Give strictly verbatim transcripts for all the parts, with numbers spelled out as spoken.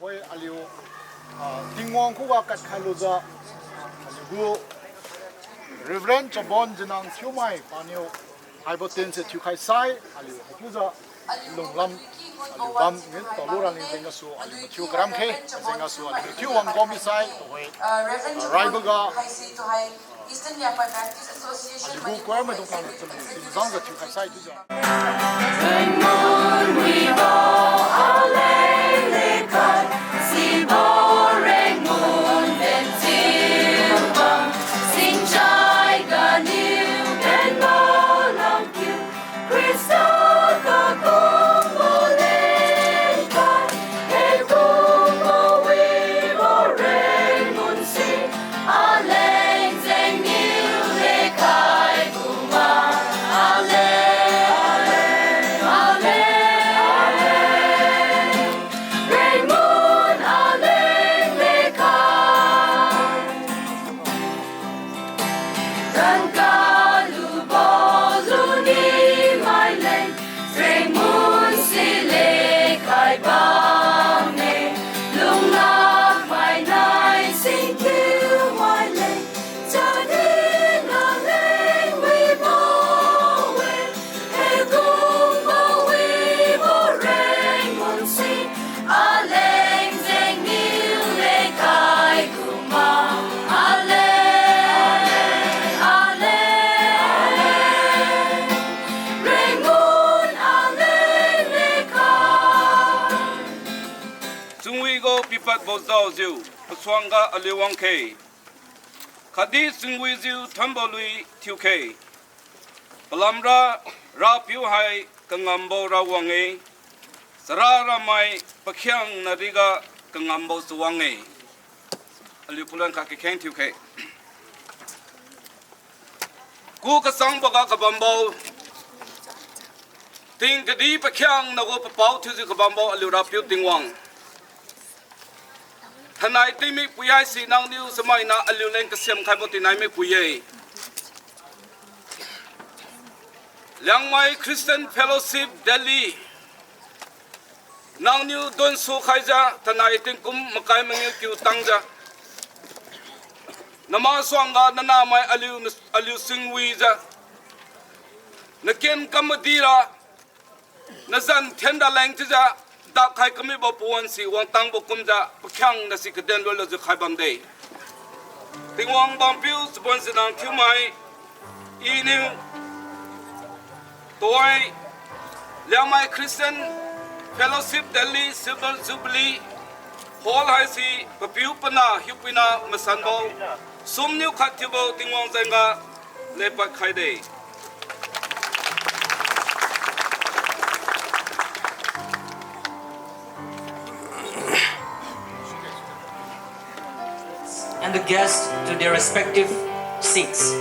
Hoi aliu, ah, Tingwang khuga kadkhai lujiu, aliu gu Reverend Chabon Jinang Thiumai paniu haibo tinse thiukhai sai, aliu haichiujiu lunglam, aliu bam ni taolu raleng jeng gasu aliu mathiu karam khe, jeng gasu aliu mathiu wang kom mi sai, tuhoi, ah, raiboga, aliu gu choir maidung khang cham ni, tingzang jiu thiukhai sai chiujiu. Chunwi gu pipadbo jaojiu pasuangga aliu wang khe. Khatdi chunwijiu thonbo lui thiu khe. Palamra Rapiu hai kangambo rawang-e, chara ramai pakhiangna riga kangambo chawang-e. Aliu palun khat kakheng thiu khe. Ku kachangboga kabambo, ting kadi pakhiangna gu papao thiujiu kabambo aliu Rapiu Tingwang. Thainai tingmik pui haise nangniu chamaina aliuleng kasiam khaibo tinaimik pui-e. Liangmai Christian Fellowship Delhi, nangniu dunsu khaijiu thainai tingkum makai mangiu kiu tangjiu, nama suangga nanahmai aliu, aliu singwijiu, naken kamadira, nazan thenra leng chiujiu, dakhai kamibo pawan si wangtangbo kumjiu pakhiangna si kaden lulojiu khai bamde. Tingwang bampiu Chabon Jinang Thiumai, iniu tuhoi Liangmai Christian Fellowship Delhi Silver Jubilee Hall haise papiu pana hiupuina masanbo sumniu khat thiubo Tingwang jengga lepad khaide. And the guests to their respective seats.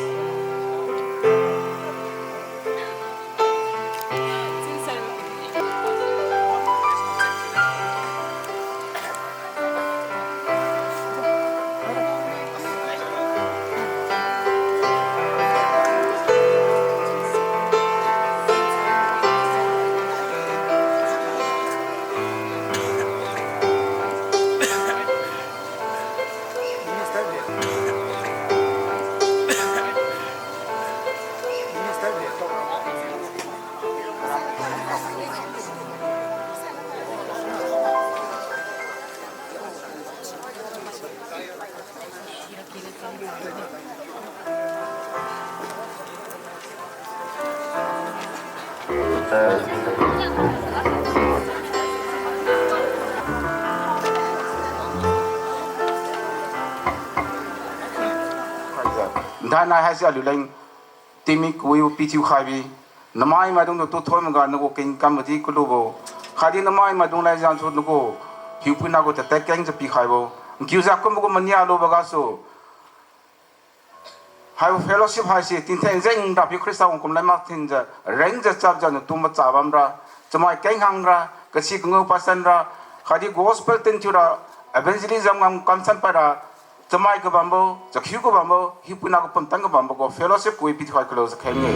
Thainai haise aliuleng tingmik kawibo pithiu khaibi, namai maidungtu tu thonmaga nagu kengkam madi kalubo, khatdi namai maidung leng jengsu nagu hiupuina gu tatek kengjiu pikhaibo, nkiujiu kumbo gu mania lubo gasu, haibo fellowship haise tingtheng jeng Rapiu Khrista wangkum leng mathinjiu rengjiu chapjiu natu macha bamra, chamai kengkhangra, kasi kangu pasanra, khatdi gospel tinthiura, evangelism ngam kamsan paira, chamai kabambo, chakhiu kabambo, hiupuina gu pumtan kabambo gu fellowship kawi pithiu khai kalujiu kheng-e.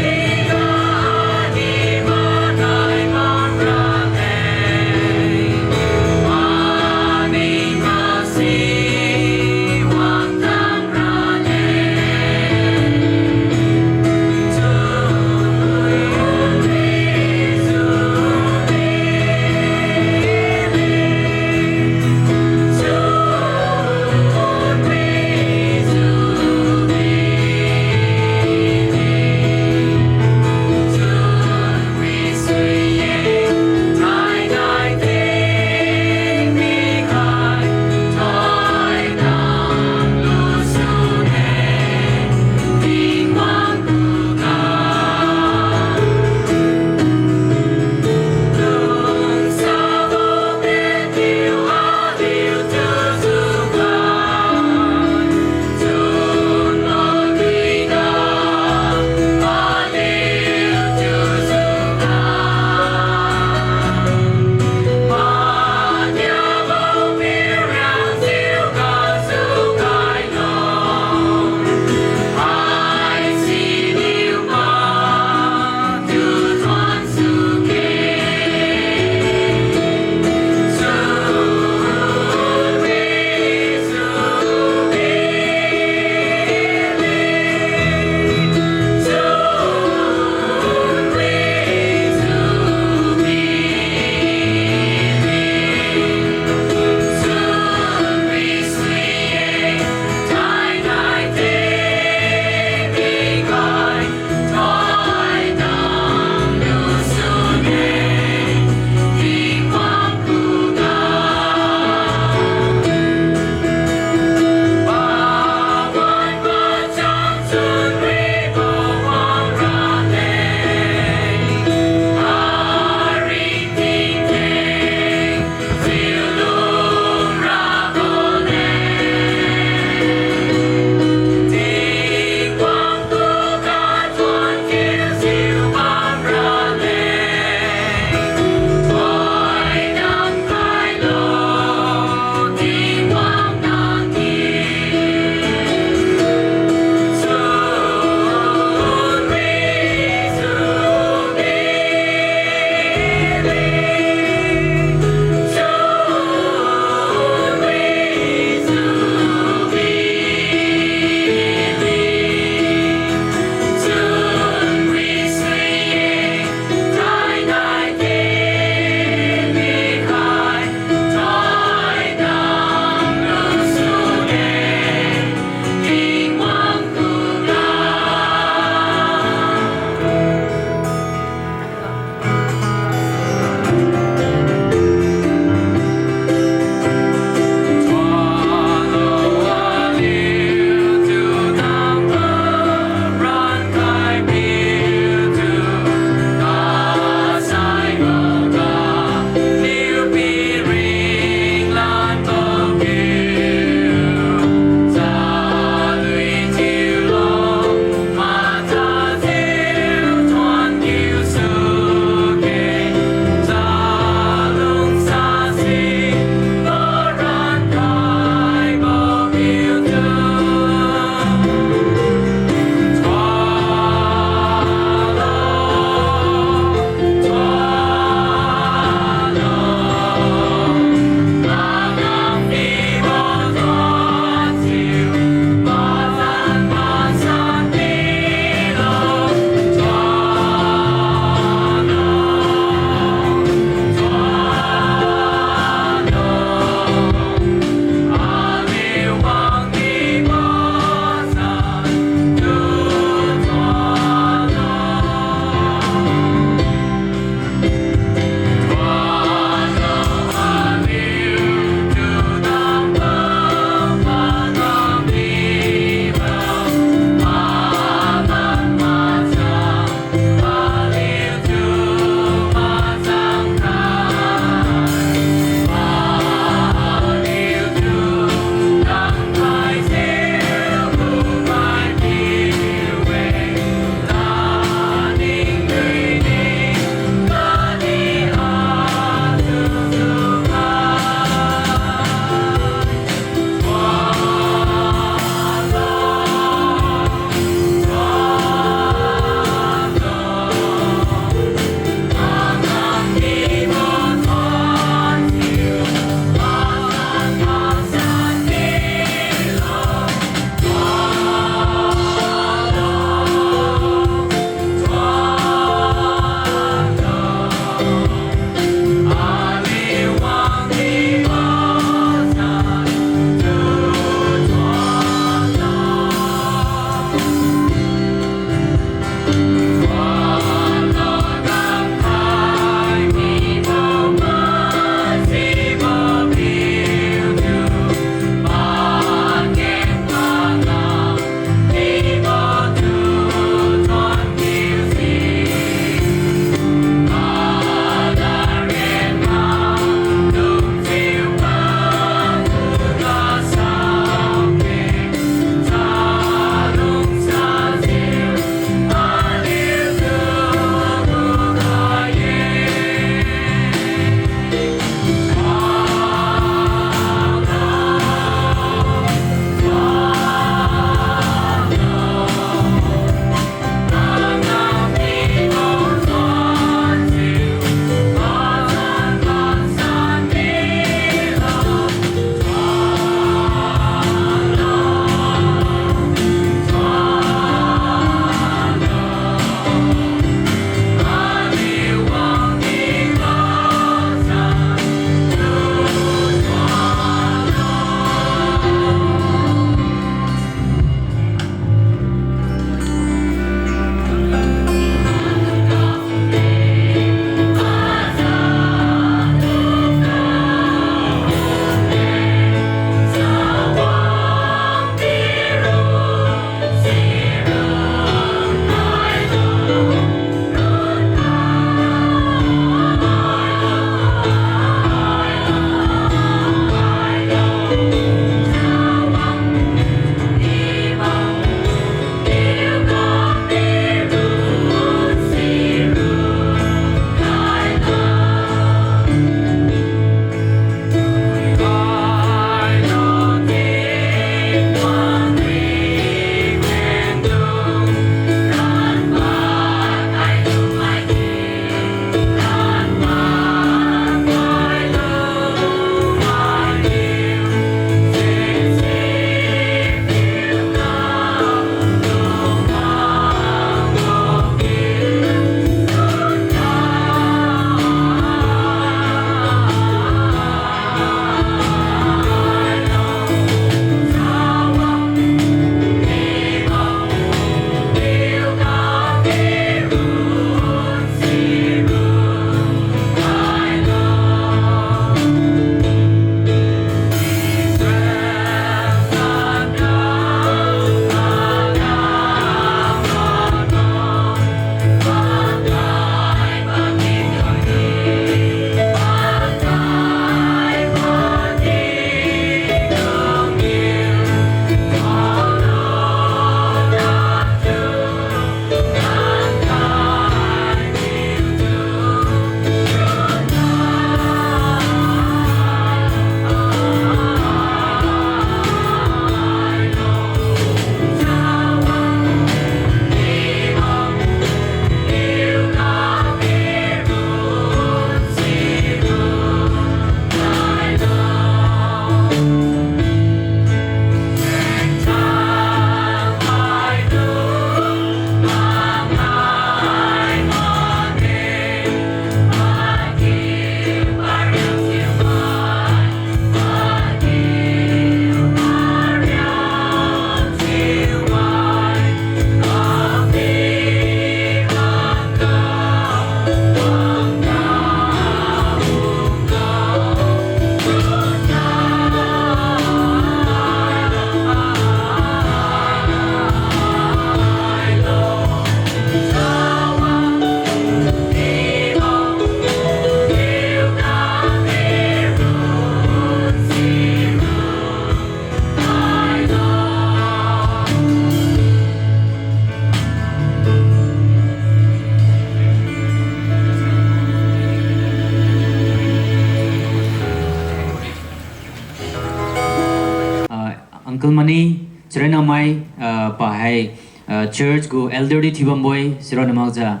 Kalmani, chirena mai, ah, pa hai, ah, church gu elder di thiubambo-e, sirona makjiu,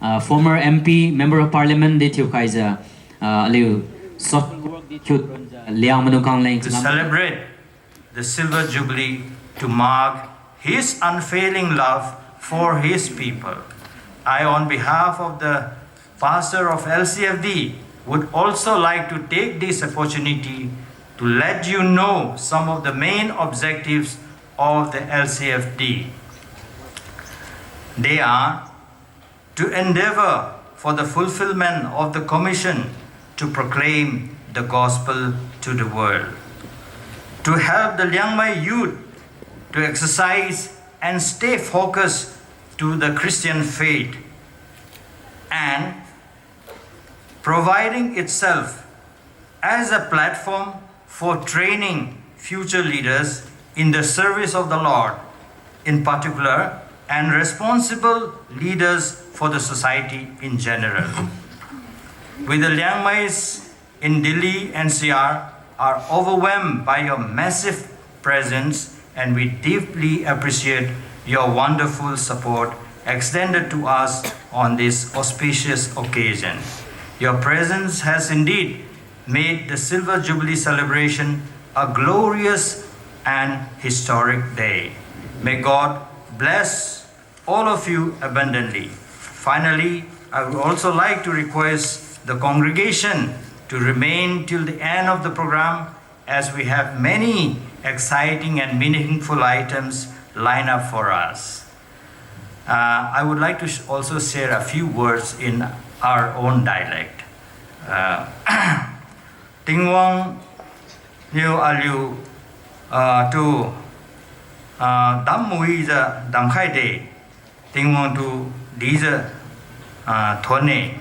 ah, former M P, Member of Parliament di thiukhaijiu, ah, aliu social work di thiu Liangmai dung khang leng to celebrate the Silver Jubilee to mark his unfailing love for his people. I, on behalf of the pastor of L C F D, would also like to take this opportunity to let you know some of the main objectives of the L C F D. They are to endeavor for the fulfillment of the commission to proclaim the gospel to the world, to help the Liangmai youth to exercise and stay focused to the Christian faith, and providing itself as a platform for training future leaders in the service of the Lord in particular, and responsible leaders for the society in general. With the Liangmais in Delhi N C R are overwhelmed by your massive presence, and we deeply appreciate your wonderful support extended to us on this auspicious occasion. Your presence has indeed made the Silver Jubilee celebration a glorious and historic day. May God bless all of you abundantly. Finally, I would also like to request the congregation to remain till the end of the program, as we have many exciting and meaningful items lined up for us. Uh, I would like to sh-, also share a few words in our own dialect. Uh, Tingwang niu aliu, ah, tu, ah, damwijiu damkhaide, Tingwang tu dijiu, ah, thonne.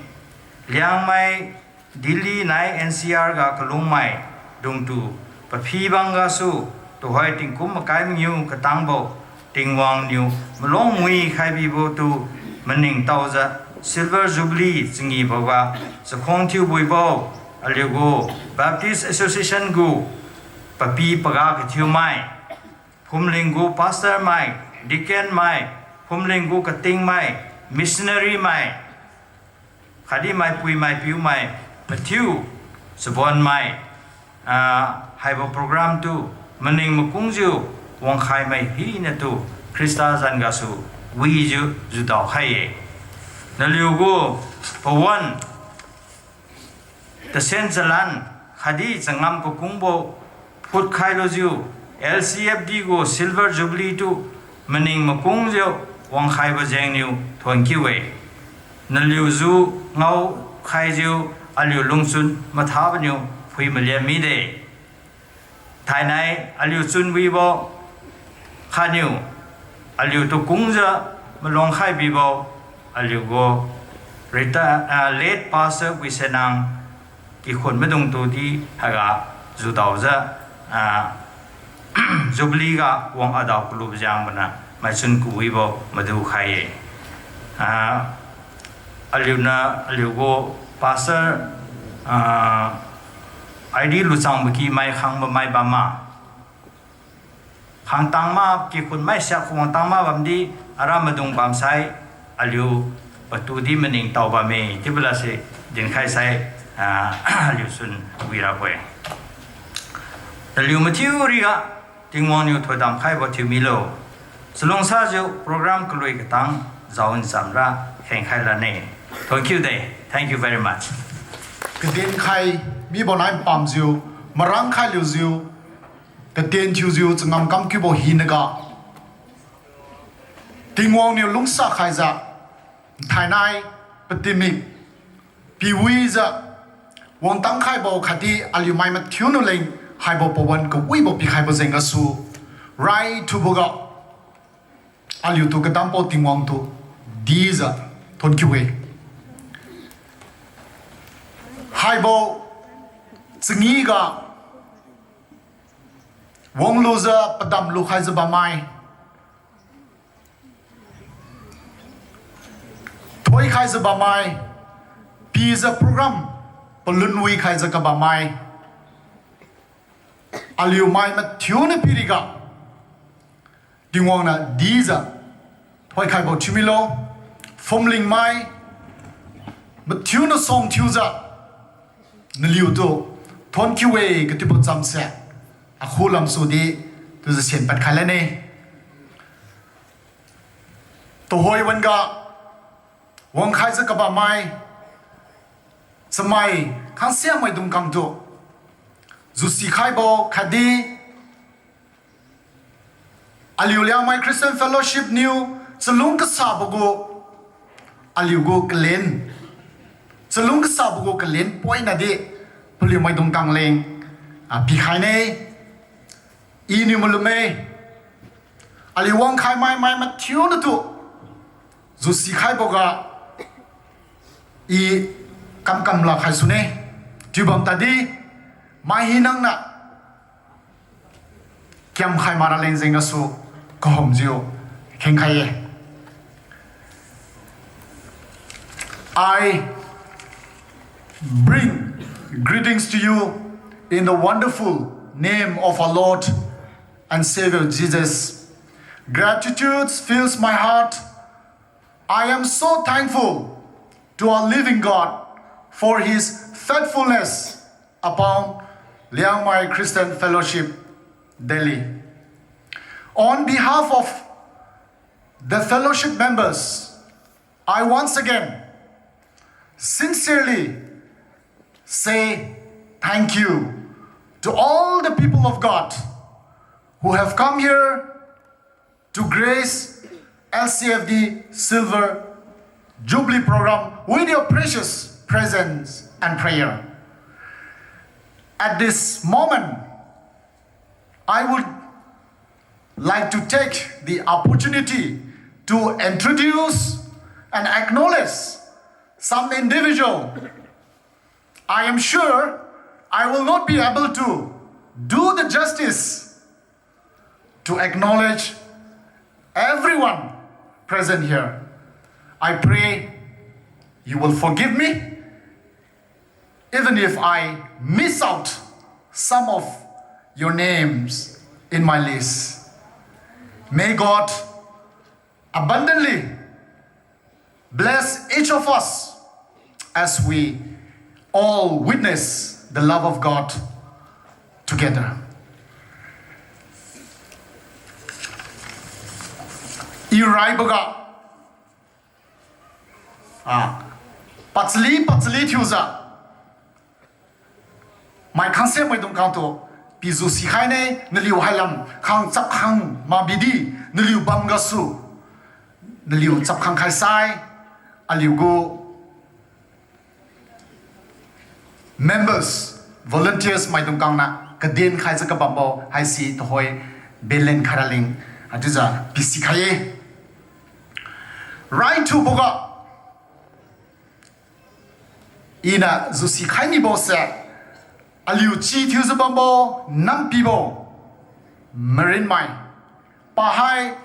Liangmai Delhi nai N C R ga kalungmai dungtu paphi bang gasu, tuhoi tingkum makai mangiu katangbo Tingwang niu malong wikhai bibo tu maningtaojiu Silver Jubilee changibo ga chakhuang thiubuibo aliugu Baptist Association gu papi paga kathiumai, phumling gu pastor mai, deacon mai, phumling gu katingmai, missionary mai, khatdi maipui maipiumai mathiu, chabonmai, ah, haibo program tu maning makungjiu wangkhaimai hinatu Khrista zan gasu wijiu judao khai-e. Naliugu pawan, tasen chalan khatdi changam kakungbo phutkhai lujiu, L C F D gu Silver Jubilee tu maning makungjiu wangkhaibo jengniu thonkiu-e. Naliujiu ngaokhaijiu aliu lungchun mathaboniu phui malian mide. Thainai aliu chunwibo khatniu aliutu kungjiu malongkhai bibo aliugu reti-, ah, late Pastor Wisenang kikhun maidungtu di haiga judaojiu, ah, Jubilee ga wang adao kalubo jengmaniu maichun kawibo madu khai-e. Ah, aliuniu aliugu Pastor, ah, I D Luchangboki mai khangbo mai bamma, khangtangma kikhun mai siak khuang tangma bamdi ara maidung bamsai aliu patu di maningtao bamme chiubo lase dinkhai sai, ah, aliu chun wirabo-e. Naliu mathiu riga Tingwang niu thoidam khaibo thiu milo. Chalungsajiu program kalui katang jaowinchamra khengkhai lane. Thonkiu de. Thank you very much. Kaden khai mibo nai pamjiu, marang khai liujiu, kaden thiujiu changam kam kiubo hinaga Tingwang niu lungsa khaijiu, thainai patimik piwijiu wangtang khaibo khatdi aliu mai mathiu niu leng haibo pawan kawibo pikhaibo jeng gasu, raithuboga aliutu kadambo Tingwang tu dijiu thonkiu-e. Haibo changi ga wanglujiu padam lukhaijiu bammai, thoikhaijiu bammai, pijiu program palun wikhaijiu kabammai, aliu mai mathiu niu piriga Tingwang niu dijiu thoikhaibo thiumilo, phumlingmai mathiuna song thiujiu naliutu thonkiu-e katiubo chamse akhu lamsu di tujiu sen padkhai lane. Tuhoi wan-ga wangkhaijiu kabammai chamai khangsia maidung kangtu jusikhaibo khatdi aliu Liangmai Christian Fellowship niu chalung kasabo gu, aliu gu kalen, chalung kasabo gu kalen poinadi paliu maidung kangleng, ah, pikhaine. Iniu malumme, aliu wangkhai maimai mathiu natu jusikhaiboga i kamkam lakhai sune. Chiubam tadi mai hina niu kiamkhai maraleng jeng gasu kahumjiu khengkhai-e. I bring greetings to you in the wonderful name of our Lord and Savior Jesus. Gratitude fills my heart. I am so thankful to our living God for His faithfulness upon Liangmai Christian Fellowship, Delhi. On behalf of the fellowship members, I once again sincerely say thank you to all the people of God who have come here to grace L C F D Silver Jubilee Program with your precious presence and prayer. At this moment, I would like to take the opportunity to introduce and acknowledge some individual. I am sure I will not be able to do the justice to acknowledge everyone present here. I pray you will forgive me even if I miss out some of your names in my list. May God abundantly bless each of us as we all witness the love of God together. I raiboga, ah, pachali pachali thiujiu mai khangse maidung kangtu pijiu sikhai ne, naliu hailam khang chapkhang mabidi, naliu bam gasu, naliu chapkhang khaisai, aliu gu members, volunteers maidung kangna kaden khaijiu kabambo haisi tuhoi belen khairaleng, haichiujiu pisikhai-e. Raithuboga iniu jusikhai nibose aliu chi thiujiu bambo nampibo Marinmai. Pahai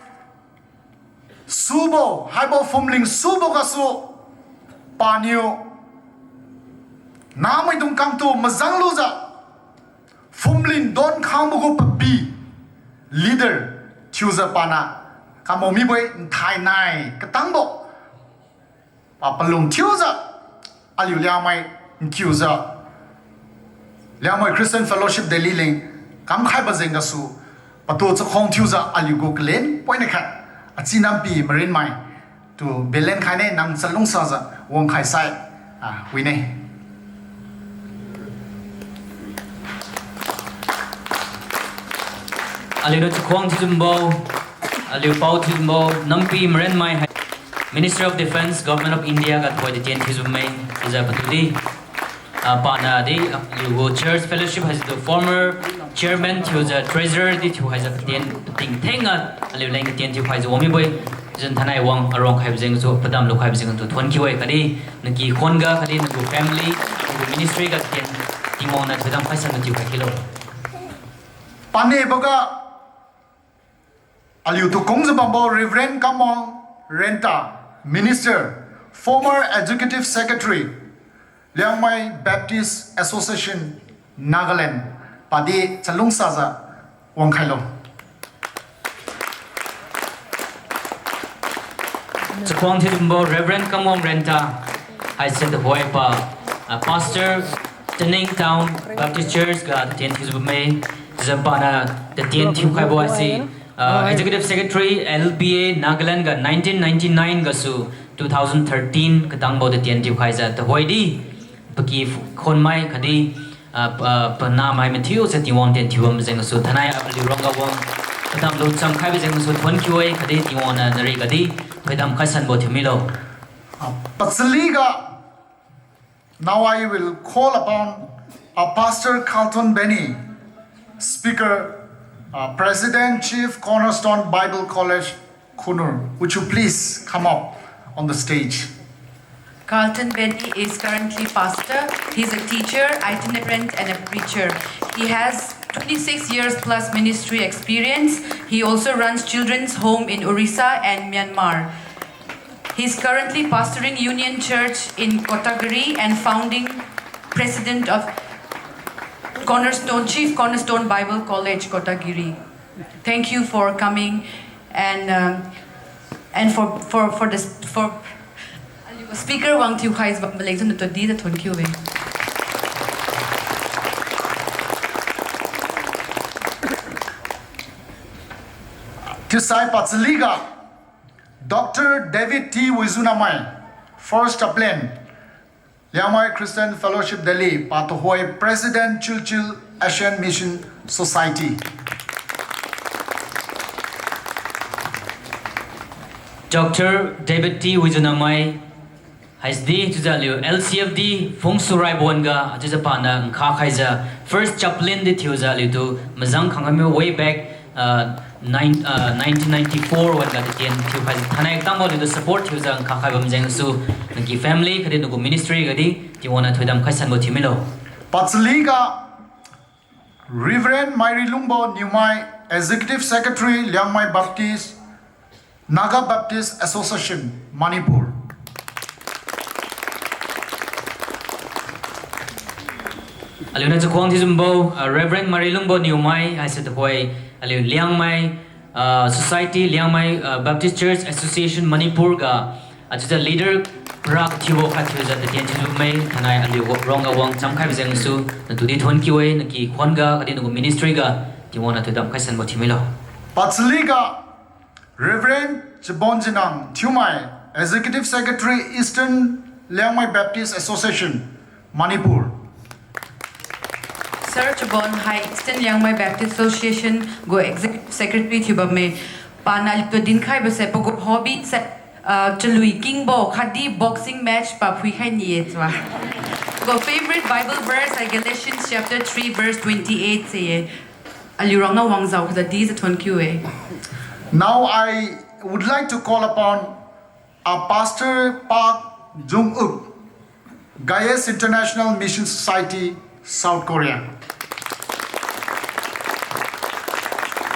subo, haibo phumling subo gasu paniu namaidung kangtu majang lujiu phumling don khangbo gu papi leader thiujiu pana kambo mibo-e. Nthainai katangbo pa palung thiujiu aliu Liangmai nkiujiu Liangmai Christian Fellowship Delhi leng kamkhaibo jeng gasu patu chakhuang thiujiu aliu gu kalen poina khat, achi nampi Marinmai tu belen khai ne, nang chalungsajiu wangkhai sai, ah, wine. Aliuniu chakhuang thiujiu bambo, aliu pao thiujiu bambo nampi Marinmai hai Ministry of Defence, Government of India ga tuhoi di tien thiujiu bamme. Chiujiu patudi, ah, pana di aliu gu church fellowship haise tu former chairman thiujiu treasurer di thiu haijiu katien pating thenga aliu leng katien thiu khaijiu wang mibo-e. Chiujiu nthainai wang aruang khaibo jeng gasu padam lukhaibo jeng gasu thonkiu-e, khatdi naki khon ga khatdi nagu family, nagu ministry ga katien Tingwang niu thoidam khaisai natu khai khilo. Paneboga aliutu kungjiu bambo Reverend Kamwang Renta, Minister, former Executive Secretary, Liangmai Baptist Association, Nagaland, padi chalungsajiu wangkhailo. Khuang thiubo Reverend Kamwang Renta, haise tuhoi pa, ah, Pastor, Tening Town Baptist Church ga tatien thiujiu bamme, chiujiu paniu tatien thiukhaibo haise, ah, Executive Secretary, L B A Nagaland ga nineteen ninety-nine gasu two thousand thirteen katangbo tatien thiukhaijiu tuhoidi, paky khonmai khatdi, ah, pa, panahmai mathiu se Tingwang tien thiubam jengsu thainai aliu ruangga wang padam lungcham khaibo jengsu thuon kiu-e khatdi Tingwang niu nari gadi thoidam khai sanbo thiu milo. Ah, pachaliga, now I will call upon, uh, Pastor Carlton Benny, Speaker, uh, President, Chief, Cornerstone Bible College, Khunnur. Would you please come up on the stage? Carlton Benny is currently pastor. He's a teacher, itinerant, and a preacher. He has twenty-six years plus ministry experience. He also runs children's home in Orissa and Myanmar. He's currently pastoring Union Church in Kotagiri and founding president of Cornerstone, Chief Cornerstone Bible College, Kotagiri. Thank you for coming and, uh, and for, for, for this, for speaker wang thiukhai bam leng sunu to di da thuon kiu-e. Chiusai pachaliga, Doctor David T Wijunamai, First Chaplain, Liangmai Christian Fellowship Delhi, patuhoi President Chilchil Asian Mission Society. Doctor David T Wijunamai, haisidi chiujiu aliu L C F D phungsu raibo wan-ga, chiujiu paniu nkha khaijiu, First Chaplain di thiujiu aliutu mazang khangkhai mi way back, uh, nine, uh, nineteen ninety-four wan-ga tatien thiukhaijiu thainai katangbo aliutu support thiujiu nkha khai bam jengsu, nangki family khatdi nanggu ministry gadi Tingwang niu thoidam khai sanbo thiu milo. Pachaliga, Reverend Mairilungbo Newmai, Executive Secretary, Liangmai Baptist, Naga Baptist Association, Manipur. Aliuniu chakhuang thiujiu bambo, ah, Reverend Mairilungbo Newmai, haise tuhoi, aliu Liangmai, ah, Society, Liangmai, ah, Baptist Church Association Manipur ga, ah, chiujiu leader para kathiubo khat thiujiu tatien thiujiu bamme, thainai aliu ruangga wang chamkhaibo jengsu, natu di thuon kiu-e, nangki khuan ga, khatdi nanggu ministry ga, Tingwang niu thoidam khai sanbo thiu milo. Pachaliga, Reverend Chabon Jinang Thiumai, Executive Secretary, Eastern Liangmai Baptist Association, Manipur. Sir Chabon hai Eastern Liangmai Baptist Association gu Executive Secretary thiu bamme. Paniu aliutu dinkhaibo se pagu hobby se, ah, chalui kingbo khatdi boxing match paphui khai ni-e chiua. Pagu favorite Bible verse hai Galatians chapter three verse twenty-eight se-e. Aliu ruangga wang zao khujiu di jiu thuon kiu-e. Now I would like to call upon, uh, Pastor Park Jung-uk, Gaius International Mission Society, South Korea.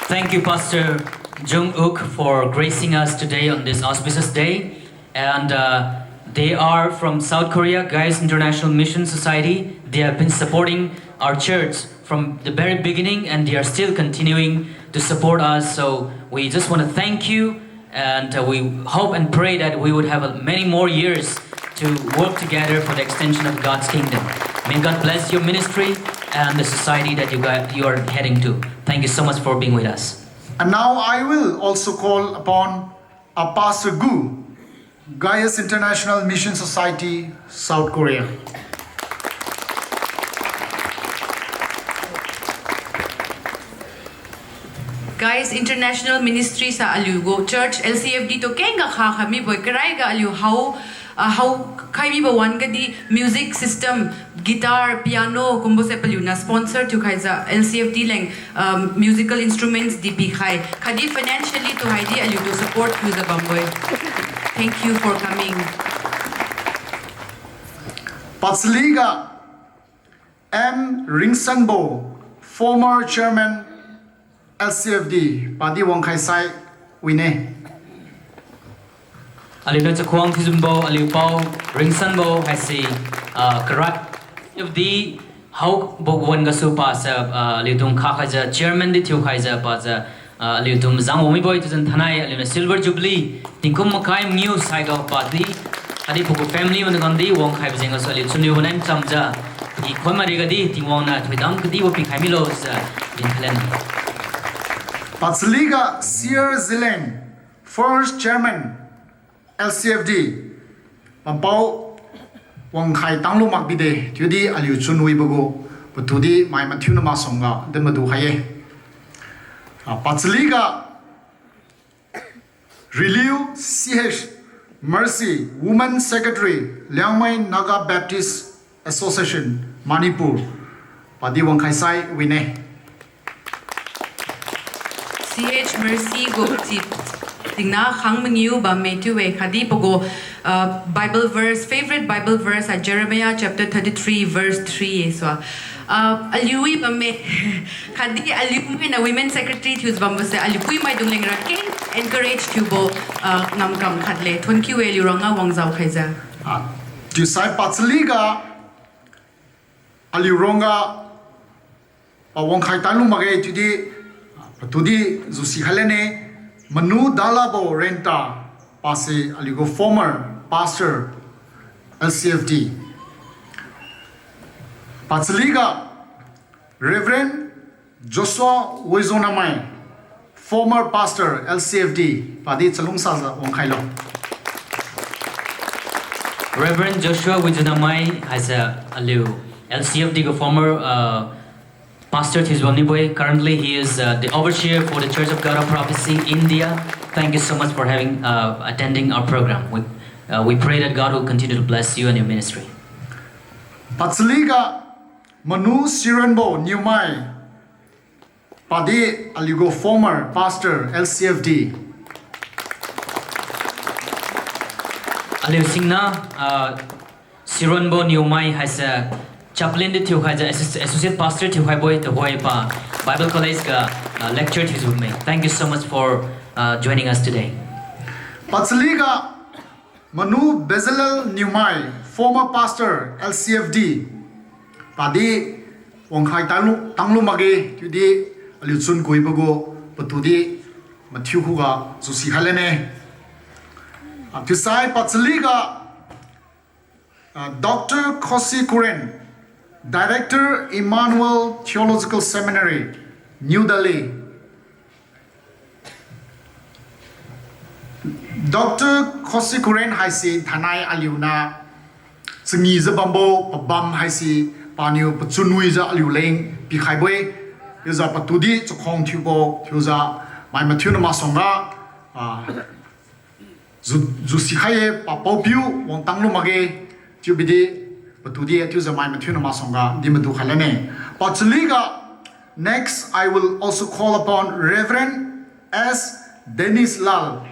Thank you, Pastor Jung-uk, for gracing us today on this auspicious day. And, uh, they are from South Korea, Gaius International Mission Society. They have been supporting our church from the very beginning, and they are still continuing to support us. So we just want to thank you, and, uh, we hope and pray that we would have, uh, many more years to work together for the extension of God's kingdom. May God bless your ministry and the society that you got, you are heading to. Thank you so much for being with us. And now I will also call upon, uh, Pastor Gu, Gaius International Mission Society, South Korea. Gaius International Ministry sa aliu gu church L C F D tu kengga kha kha mibo-e, karaiga aliu hao, ah, hao khai mibo wan-ga di music system, guitar, piano kumbo se paliuniu sponsor thiukhaijiu L C F D leng, um, musical instruments di pikhai. Khatdi financially tu haidi aliutu support thiujiu bambo-e. Thank you for coming. Pachaliga M Ringsanbo, former chairman, L C F D, padi wangkhai sai wine. Aliuniu chakhuang thiujiu bambo, aliu pao Ringsanbo haise, ah, karat L C F D haobo wan gasu pasa, ah, aliutu nkha khaijiu chairman di thiukhaijiu pajiu, Ah, aliutu mazang wang mibo-e chiujiu thainai aliuniu Silver Jubilee tingkum makai mangiu saiga padi, khatdi pagu family maidung khangdi wangkhaibo jeng gasu aliu chunwibo nai chamjiu, i khoi mariga di Tingwang niu thoidam kadibo pikhai milo chiujiu dinkhai lane. Pachaliga Sir Zeliang, first chairman, L C F D, pampao wangkhai tanglu makbide, chiudi aliu chunwibo gu, patudi mai mathiuna masuangga din madu khai-e. Ah, pachaliga Riliu C H Mercy, Women Secretary, Liangmai Naga Baptist Association, Manipur, padi wangkhai sai wine. C H Mercy gu chi tingna khang mangiu bamme chiu-e khatdi pagu, uh, Bible verse, favorite Bible verse a Jeremiah chapter thirty-three verse three e sua. Uh, aliu wi bamme khatdi aliu mainiu Women Secretary thiujiu bambose aliu puimaidung lengra keng encourage thiubo, uh, ngamkam khatle. Thonkiu-e aliu ruangga wangzao khaijiu. Ah, chiusai pachaliga aliu ruangga pa wangkhai tanglu makge chiudi, patudi jusi khai lane, Manu Dalabo Renta, pase aliu gu former pastor, L C F D. Pachaliga Reverend Joshua Wijonamai, former pastor, L C F D, padi chalungsajiu wangkhailo. Reverend Joshua Wijonamai haise aliu L C F D gu former, uh, pastor thiujiu bamnibo-e. Currently, he is, uh, the overseer for the Church of God of Prophecy India. Thank you so much for having, uh, attending our program. We, uh, we pray that God will continue to bless you and your ministry. Pachaliga Manu Siranbo Niumai, padi aliu gu former pastor, L C F D. Aliu singna, ah, Siranbo Niumai haise chaplain di thiukhaijiu associ-, associate pastor thiukhaibo-e, tuhoi pa Bible College ga, ah, lecture thiujiu bamme. Thank you so much for, uh, joining us today. Pachaliga Manu Bezalel Niumai, former pastor, L C F D, padi wangkhai tanglu, tanglu makge chiudi aliu chun kuibo gu patudi mathiu khuga jusi khai lane. Ah, chiusai pachaliga, ah, Doctor Khosi Kuren, Director, Emmanuel Theological Seminary, New Delhi. Doctor Khosi Kuren haise thainai aliuniu changijiu bambo pabam haise paniu pachunwijiu aliuleng pikhaibo-e. Chiujiu patudi chakhuang thiubo chiujiu mai mathiuna masuangga, ah, ju-, jusi khai-e, papaopiu wangtanglu makge, chiubidi patudi chiujiu mai mathiuna masuangga di madu khai lane. Pachaliga, next I will also call upon Reverend S Dennis Lal,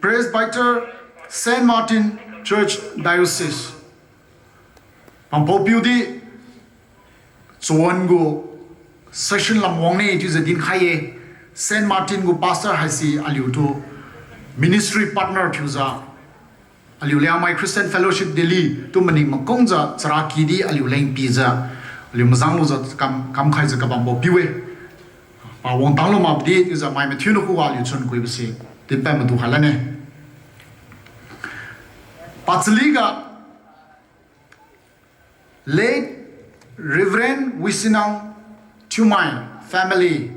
Presbyter, Saint Martin Church Diocese. Pampaopiu di chawan gu session lam wangne chiujiu dinkhai-e. Saint Martin gu pastor haise aliutu ministry partner thiujiu, aliu Liangmai Christian Fellowship Delhi tu maning makungjiu charaky di aliuleng pijiu, aliu mazanglujiu kam, kamkhaijiu kabambo piu-e. Pa wangtanglu makdi chiujiu mai mathiuna khuga aliu chun kuibose dinpad madu khai lane. Pachaliga, Late Reverend Wisinang Thiumai family,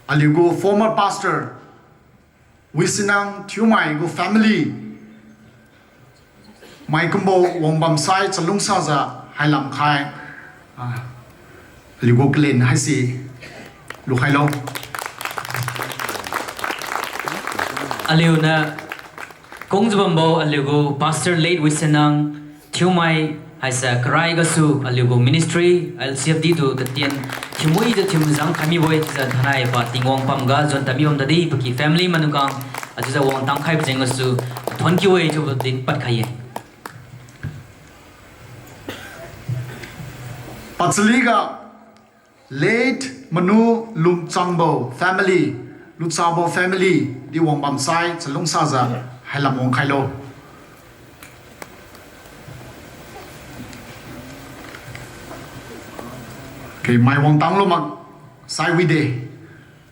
aliu gu former pastor Wisinang Thiumai gu family, mai kumbo wangbam sai chalungsajiu hailam khai, ah, aliu gu kalen haise lukhailo. Aliuniu kungjiu bambo aliu gu Pastor Late Wisinang Thiumai haise karai gasu aliu gu ministry L C F D tu tatien thiumuijiu thiu mazang khai mibo-e chiujiu thainai pa Tingwang pamga juan tadmi bam tadi paky family maidung khang achiujiu wangtang khaibo jeng gasu thonkiu-e chiubo din padkhai-e. Pachaliga Late Manu Lumchangbo family, Luchabo family di wangbam sai chalungsajiu hailam wangkhailo. Okay, mai wangtanglu mak. sai wide.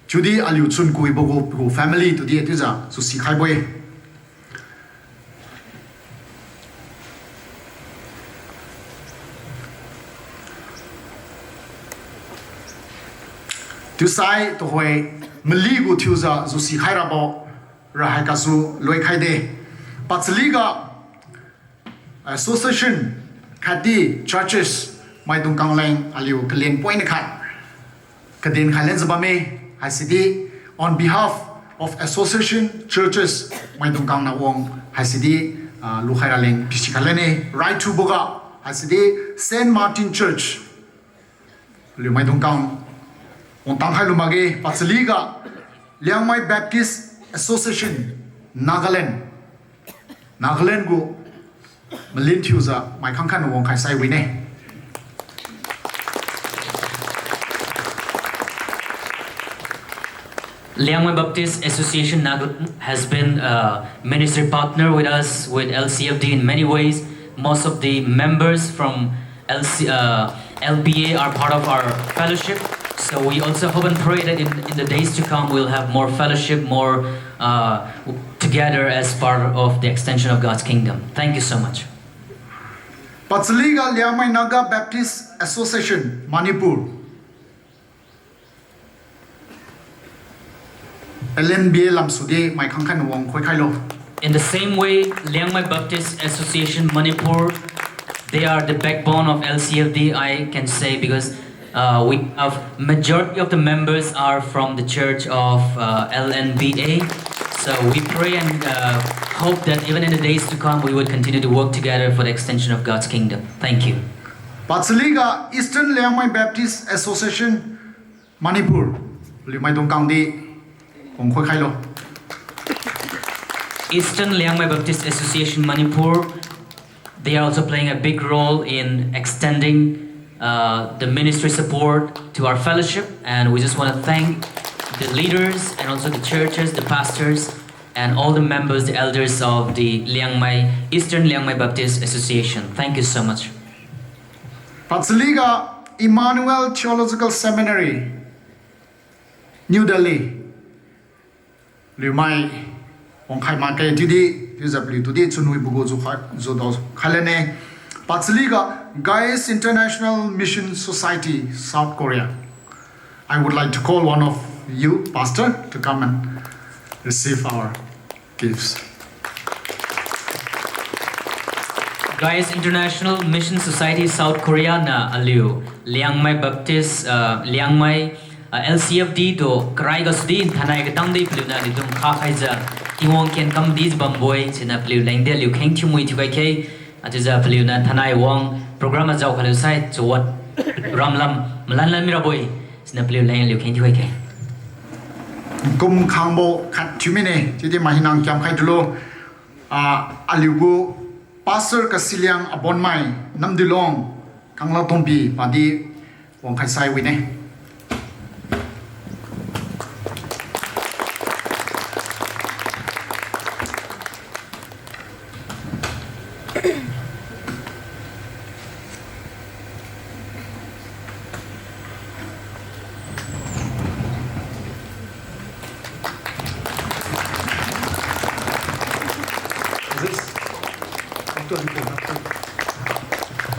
Chiudi aliu chun kuibo gu, gu family tudi chiujiu jusi khaibo-e. Chiusai tuhoi mali gu thiujiu jusi khai rabo ra haigasu loikhai de. Pachaliga association khatdi churches maidung kang leng aliu kalen point khat kaden khai lenjiu bamme, haisidi on behalf of association churches maidung kang na wang haisidi, ah, lukhai raleng pisi khai lene, raithuboga haisidi Saint Martin Church liu maidung kang wangtang khai lu makge. Pachaliga Liangmai Baptist Association, Nagaland, Nagaland gu malin thiujiu mai khangkhat wangkhai sai wine. Liangmai Baptist Association Nagaland has been a ministry partner with us, with L C F D in many ways. Most of the members from L C, uh, L B A are part of our fellowship. So we also hope and pray that in, in the days to come, we'll have more fellowship, more, uh, w-, together as part of the extension of God's kingdom. Thank you so much. Pachaliga Liangmai Naga Baptist Association, Manipur. L N B A lamsudi mai khangkhat wang khoikhailo. In the same way, Liangmai Baptist Association Manipur, they are the backbone of L C F D, I can say, because, uh, we have majority of the members are from the church of, uh, L N B A. So we pray and, uh, hope that even in the days to come, we would continue to work together for the extension of God's kingdom. Thank you. Pachaliga Eastern Liangmai Baptist Association Manipur, liu maidung kangdi wang khoikhailo. Eastern Liangmai Baptist Association Manipur, they are also playing a big role in extending, uh, the ministry support to our fellowship, and we just wanna thank the leaders and also the churches, the pastors, and all the members, the elders of the Liangmai, Eastern Liangmai Baptist Association. Thank you so much. Pachaliga Emmanuel Theological Seminary, New Delhi, liumai wangkhai makge chiudi, chiujiu paliutudi chunwibo gu jukhai, judao khailane. Pachaliga Gaius International Mission Society, South Korea. I would like to call one of you, Pastor, to come and receive our gifts. Gaius International Mission Society South Korea niu aliu Liangmai Baptist, uh, Liangmai, uh, L C F D tu karai gasudi thainai katangdi paliuniu aliudung khakhaijiu Tingwang kenkam dijiu bambo-e, siniu paliu lengdi aliu kheng thiumui thiukhai khe, achiujiu paliuniu thainai wang program ajao khailu sai chawat ramlam malanlan mirabo-e, siniu paliu leng aliu kheng thiukhai khe. Kum khangbo khat thiu mine, chiudi mai hinang kiamkhai dulo, ah, aliugu Pastor Kasiliang Abonmai, Namdilong, Kanglatongbi, padi wangkhai sai wine.